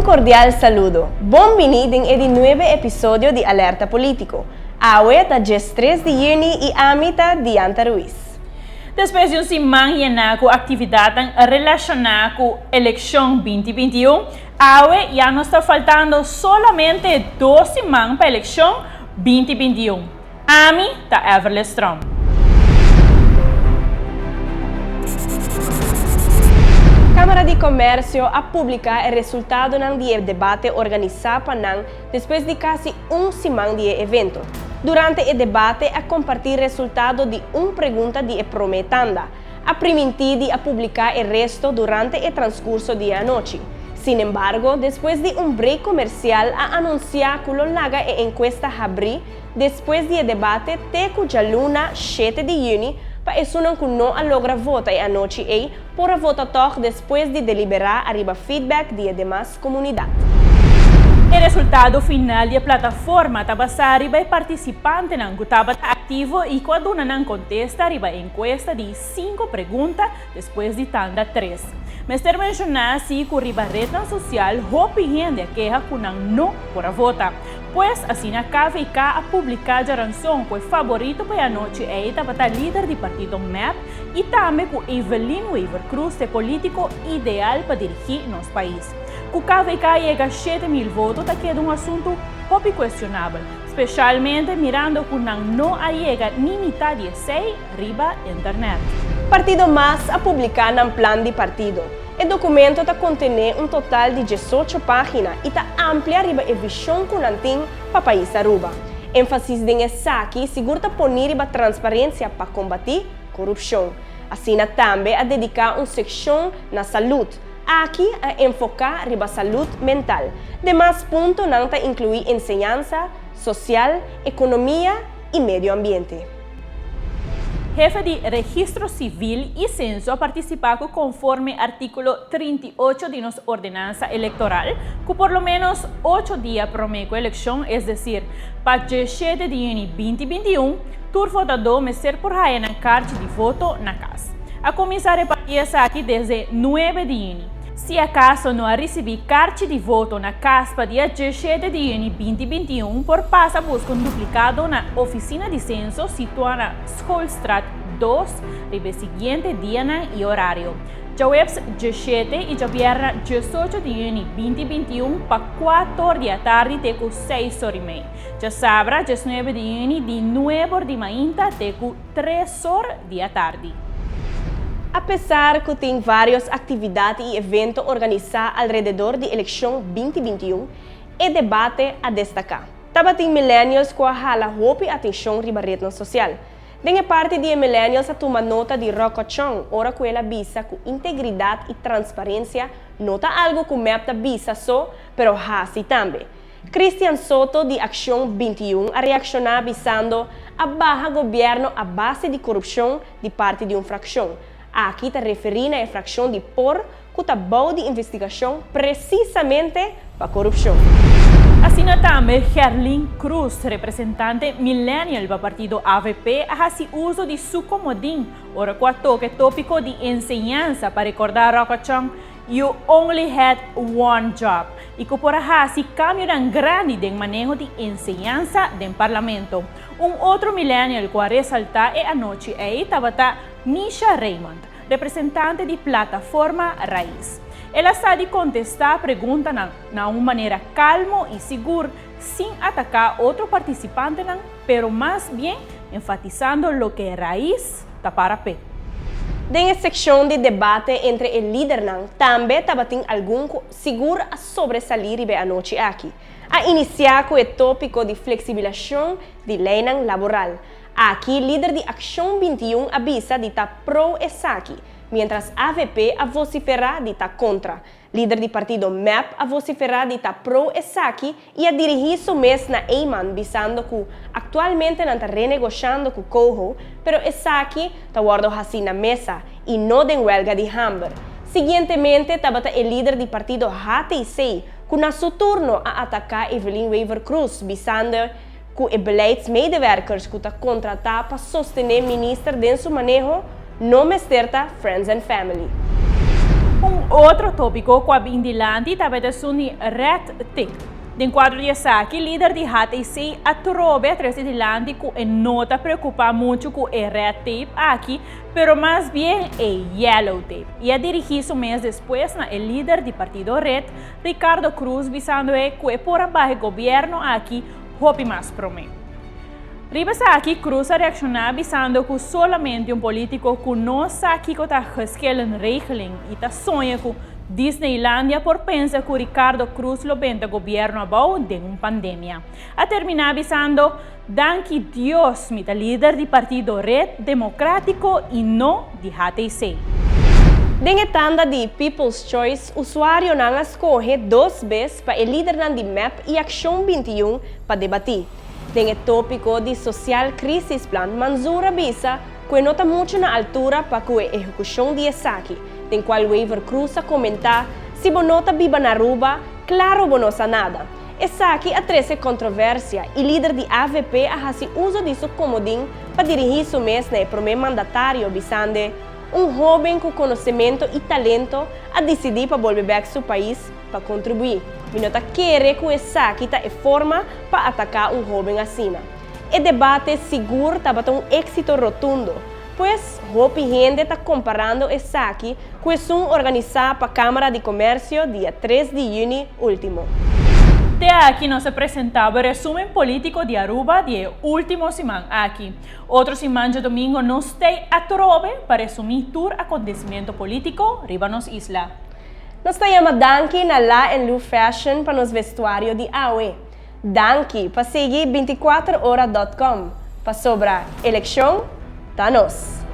cordial saludo. Bon bini den e di nuebe episodio di Alerta Politico. Awe ta 13 di juni y ami ta Dianta Ruiz. Despues di un siman yená ku aktividatnan relashoná ku elekshon 2021, awe ya nos ta faltando solamente 2 siman pa elekshon 2021. Ami ta Everly Strom. Kámara di Komèrsio a publiká e resultadonan di e debate organisá pa nan despues di kasi un siman di e evento. Durante e debate a kompartí resultado di un pregunta di e promé tanda. A primintí di a publiká e resto durante e transkurso di e anochi. Sin embargo, despues di un break komersial a anunsiá ku lo laga e enkuesta habrí despues di e debate te ku djaluna 7 di yüni pa esunnan ku no a logra vota e anochi ei por a vota tòg despues di deliberá ariba feedback di e demas komunidat. E resultado final di e plataforma ta basá riba e partisipantenan ku tabata aktivo i ku a duna nan kontesta riba e enkuesta di sinku pregunta despues di tanda tres. Mester menshoná si ku riba retnan sosial hopi hende a keha ku nan no por a vota. Pues asina KVK a publiká djaranson ku e faborito pa e anochi ei tabata lider di partido mep i tambe ku Evelyn Wever-Croes ta e polítiko ideal pa dirigí nos pais. Ku KVK yega 7000 voto ta keda un asuntu hopi kuestionabel, speshalmente mirando ku nan no a yega ni mitá di esei riba internet. Partido mas a publiká nan plan di partido. E dokumento ta kontené un total di 18 página i ta amplia riba e vishon ku nan tin pa pais Aruba. Énfasis den esaki sigur ta poni riba transparensia pa kombatí korupshon. Asina tambe a dediká un sekshon na salud. Aki a enfoká riba salud mental. Demas puntonan ta inkluí enseñansa, sosial, ekonomia i medio ambiente. Hefe di Registro Sivil i Senso a partisipá ku konforme artíkulo 38 di nos Ordenansa Elektoral, ku por lo ménos 8 dia promé ku elekshon, es desir, pa 17 di yüni 2021, tur votadó mester por haya nan karchi di voto na kas. A kuminsá repartí esaki desde 9 di yüni. Si akaso no a risibí karchi di voto na kas pa dia 17 di yüni 2021, por pasa buska un duplikado na Ofisina di Senso situá na Schoolstraat 2 riba e siguiente dianan i orario, djaweps 17 i djabièrnè 18 di yüni 2021 pa 4 or di atardi te ku 6 or i mei, djasabra 19 di yüni di 9 or di mainta te ku 3 or di atardi. Apesar ku tin vários aktividat i evento organisá alrededor di elekshon 2021, e debate a destaká. Tabatin millennials ku a hala hopi atenshon riba retnan sosial. Den e parti di e millennials a tuma nota di Rocco Chong ora ku el a bisa ku integridat i transparensia no ta algu ku mep ta bisa so, pero hasi tambe. Christian Soto di Akshon 21 a reakshoná bisando a baha gobièrnu a base di korupshon di parti di un frakshon. Aki ta referí na e frakshon di por ku ta bou di investigashon presisamente pa korupshon. Asina tambe Gerlin Croes, representante millennial pa partido avp, a hasi uso di su komodin ora ku a toka e tópiko di enseñansa pa rekordá Rocco Chong You only had one job i ku por a hasi kambionan grandi den maneho di enseñansa den Parlamento. Un otro millennial ku a resaltá e anochi ei tabata Misha Raymond, representante di Plataforma Raiz. El a sa di kontestá preguntanan na un manera kalmo i sigur, sin ataká otro partisipantenan, pero mas bien enfatisando loke Raiz ta para p'e. Den e sekshon di debate entre e lidernan tambe tabatin algun ku sigur a sobresalí riba e anochi aki. A inisiá ku e tópiko di fleksibilashon di leinan laboral. Aki lider di Akshon 21 a bisa di ta pro esaki, miéntras avp a vosiferá di ta kontra. Lider di partido mep a vosiferá di ta pro esaki i a dirigí su mes na Eman bisando ku aktualmente nan ta renegoshando ku Coho, pero esaki ta wòrdu hasí na mesa i no den wèlga di hamber. Siguientemente tabata e lider di partido HTC ku na su turno a ataká Evelyn Wever-Croes bisando ku e beleidsmedewerkers ku ta kontratá pa sostené minister den su maneho no mester ta friends and family. Un Otro topico cu a bin dilanti tabata esun di red tape. Den cuadro di esaki, lider di HTC atrobe a trece dilanti cu e no ta preocupa mucho cu e red tape aki, pero mas bien e yellow tape. Y a dirigi su mes despues na e lider di partido red, Ricardo Croes, bisando e cu e por a baha e gobierno aki hopi mas prome. Riba esaki, Croes a reacciona bisando cu solamente un politico cu no sa kico ta geschillenregeling y ta soña cu Disneylandia por pensa cu Ricardo Croes lo benta gobierno abou den un pandemia. A termina bisando, Danki Dios mi ta lider di partido Red Democratico y no di HTC. Den e tanda di People's Choice, usuarionan a scoge dos bes pa e lidernan di MEP y Accion 21 pa debati. Den e topico di Social Crisis Plan, Mansur a bisa cu e no ta mucho na altura pa cu e ehecucion di esaki, den cual Wever Croes a comenta, Si bo no ta biba na Aruba, claro bo no sa nada. Esaki a trece controversia y lider di AVP a haci uso di su comodin pa dirigi su mes na e prome mandatario bisando, Un hoben cu conocemento y talento a dicidi pa bolbe bek su pais pa contribui. Mi no ta kere cu esaki ta e forma pa ataca un hoben asina. E debate sigur tabata un exito rotundo, pues hopi hende ta comparando esaki cu esun organisa pa Camara di Comercio dia 3 di juni ultimo. Te aki nos a presenta e resumen politico di Aruba di e ultimo siman aki. Otro siman diadomingo nos t'ey atrobe pa resumi tur acontecimento politico riba nos isla. Nos ta yama danki na La Lu Fashion pa nos vestuario di awe. Danki pa sigui 24ora.com pasobra eleccion ta nos.